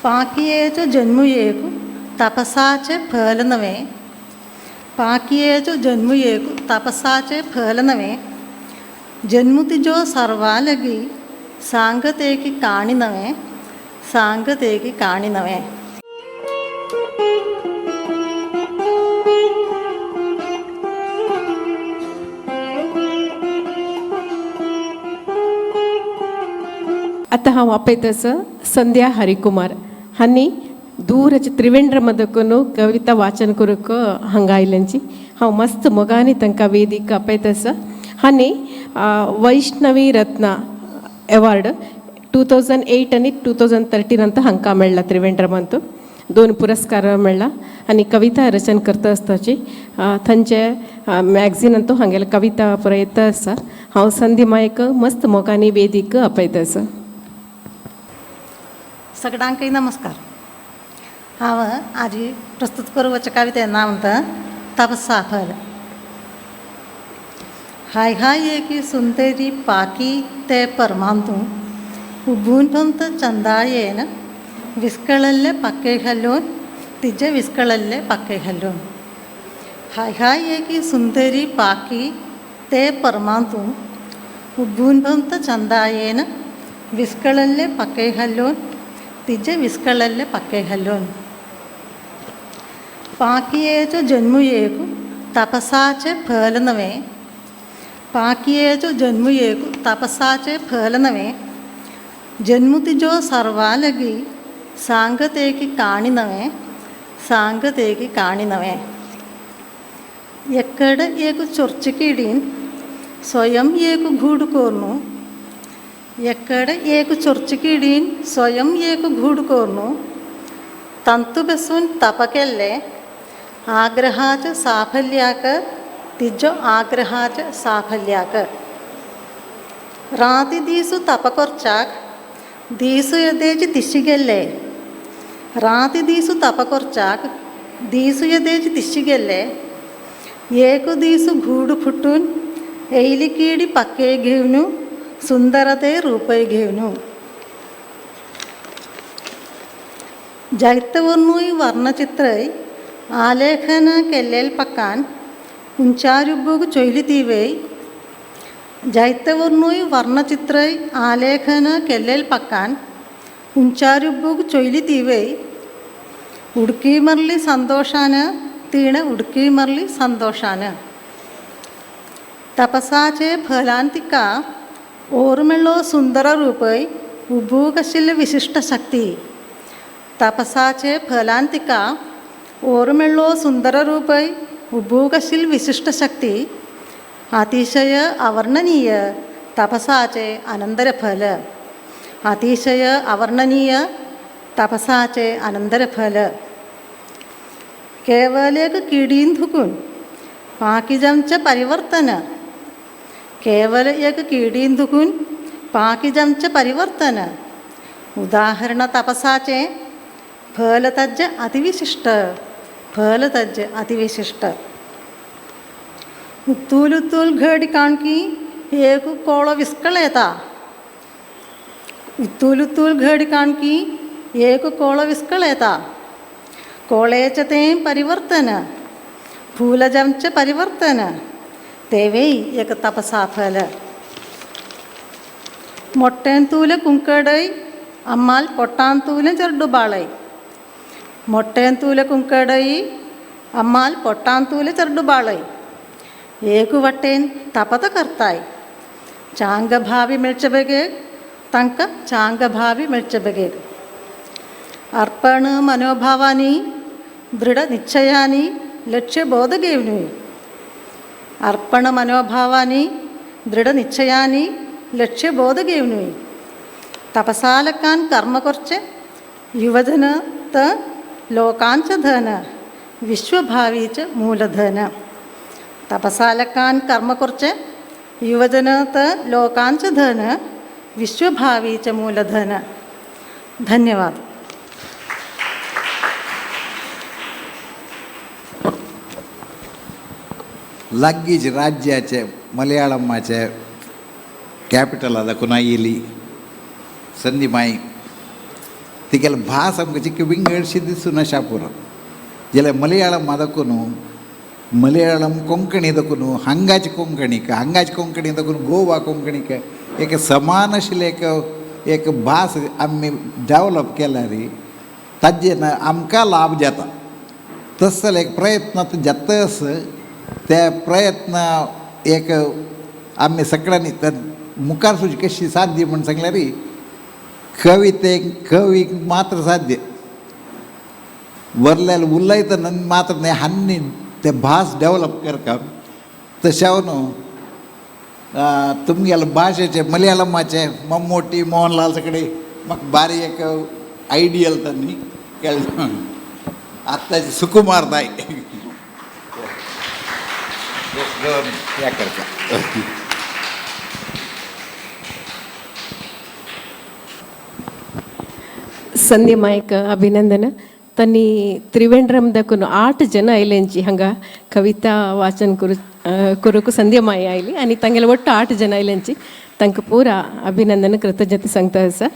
पाकियेचो जन्मू एक तपसाचे फल नव्हे, पाकियेचो जन्मू एक तपसाचे फल नव्हे, जन्मू तिजो सर्वालगी सांगते की काणी नव्हे, सांगते की काणी नव्हे. आतां हांव आपयता संध्या हरिकुमार हांणी दूरचे त्रिवेंद्र मदकून कविता वाचन करूंक हांगा आयल्यांची. हांव मस्त मोगांनी तांकां वेदीक आपयता आसा. हांणी वैष्णवी रत्ना अवॉर्ड 2008 आनी 2013 हांकां मेळ्ळा. त्रिवेंद्रमांत दोन पुरस्कार मेळ्ळा आनी कविता रचन करता आसताची थंयचे मॅगझिनांत हांगेले कविता पुराय येता आसा. हांव संधी मायक मस्त मोगांनी वेदीक आपयता आसा. सगळ्यांकय नमस्कार. हांव आजी प्रस्तुत करूवच्या कविते नांव म्हणटा तपसाफल. हाय हाय एकी सुंदरी पाकी ते परमांतू उबून चंदायेन विस्कळल्ले पक्के घालून तिजे विस्कळल्ले पक्के घालून. हाय हाय एकी सुंदरी पाकी ते परमांतू उबून चंदायेन विस्कळल्ले पक्के घालून तिजे विस्कळल्ले पक्के घालून. पाकियेचो जन्मू एक तपसाचे फल नव्हे, पाकियेचो जन्मू एक तपसाचे फल नव्हे, जन्मू तिजो सर्वालगी सांगते की काणी नव्हे, सांगते की काणी नव्हे. ఎక్కడ ఏకు చొర్చుకిడిన్ స్వయం ఏకు గూడు కోర్ను, ఎక్కడ ఏకు చొర్చుకిడిన్ స్వయం ఏకు గూడు కోర్ను, తంతు బెसून तपकेल्ले आग्रहाच साफल्याक तिजो आग्रहाच साफल्याक. राती दीसु तप करचाक दीसु यदेची तिशिगेल्ले, राती दीसु तप करचाक दीसु यदेची तिशिगेल्ले, एक दीसु घूड फुटून एयली कीडी पक्के घेवनु सुंदरते रूपय घेवनु. जैतवर्णूय वर्णचित्रय आलेखन केल्लेल पक्कान उंचारुब्बूक चोयली तीवेय, जैतवर्णूय वर्णचित्रय आलेखन केल्लेल पक्कान उंचारुब्बूक चोयली तीवेय, उडकी मरली संतोषान तीण उडकी मरली संतोषान. तपसाचे फलान तिका ओरमेळ्ळो सुंदर रूपय उबूक आशिल्ली विशिश्ट शक्ती, तपसाचे फलान तिका ओरमेळ्ळो सुंदर रूपय उबूक आशिल्ली विशिश्ट शक्ती, अतिशय अवर्णनीय तपसाचे अनंतरफल, अतिशय अवर्णनीय तपसाचे अनंतरफल. केवल एक किडीन धुकून पाकिजांचे परिवर्तन, केवल एक किडीन धुकून पाकिजांचे परिवर्तन, उदाहरण तपसाचे फल तज्ज अतिविशिष्ट, फल तज्ज अतिविशिष्ट. उत्तूल उत्तूल घडी काणकी एक कोळो विस्कळयता, उत्तूल उत्तूल घडी काणकी एक कोळो विस्कळयता, कोळेचें तें परिवर्तन फूलजांचें परिवर्तन, तेवेय एक तपसा फल. मोट्टेंतूल कुंकडय अम्माल पोटांतूल चेरडुबाळय, मोट्टेंतूल कुंकडय अम्माल पोटांतूल चेरडुबाळय, एक वटेन तपत करताय चांगभावी मेळचे बेगेक, तांकां चांगभावी मेळचे बेगेक. अर्पण मनोभावानी दृढ निश्चयानी लक्ष्यबोध घेवनूय, अर्पण मनोभावानी दृढ निश्चयानी लक्ष्यबोध घेवनूय, तपसालकान कर्म करचे युवजन त लोकांच धन विश्वभावीच मूलधन, तपसालकान कर्म करचे युवजन त लोकांच धन विश्वभावीच मूलधन. धन्यवाद. लागींच राज्याचे मलयाळमाचे कॅपिटल दाखोवन आयिल्ली संदी माई. तिका तिगेले भास आमकां चिक्की विंगडशी दिसून अशा पुरो. जाल्यार मलयाळम दाखोवन मलयाळम कोंकणी दाखोवन हांगाची कोंकणीक, हांगाची कोंकणी दाखोवन गोवा कोंकणीक एक समान आशिल्लें एक एक भास आमी डेवलप केल्यार ताजेर आमकां लाभ जाता. तस जाल्यार एक प्रयत्न आतां जाता. ते प्रयत्न एक आमी सगळ्यांनी मुखार सुची कशी साध्य म्हण सांगल्यार कवितेक कवीक मात्र साध्य. वरल्यार उलयतना मात्र न्हय, हान्नी ते भास डेवलप करता. तशें न्हू तुमगेले भाशेचे मलयाळमाचे मम्मोटी मोहनलाल सगळे म्हाका बारी एक आयडियल तांणी केलें. आत्ताचे सुकुमार दाय या करता. संध्या मायक अभिनंदन. तनी त्रिवेंद्रम दकून 8 जन आयलेंची हांगा कविता वाचन करू करूंक संध्या माय आयली आनी तांगेले ಒಟ್ಟು 8 जन आयलेंची. तांकां पुरा अभिनंदन, कृतज्ञता सांगता आसा.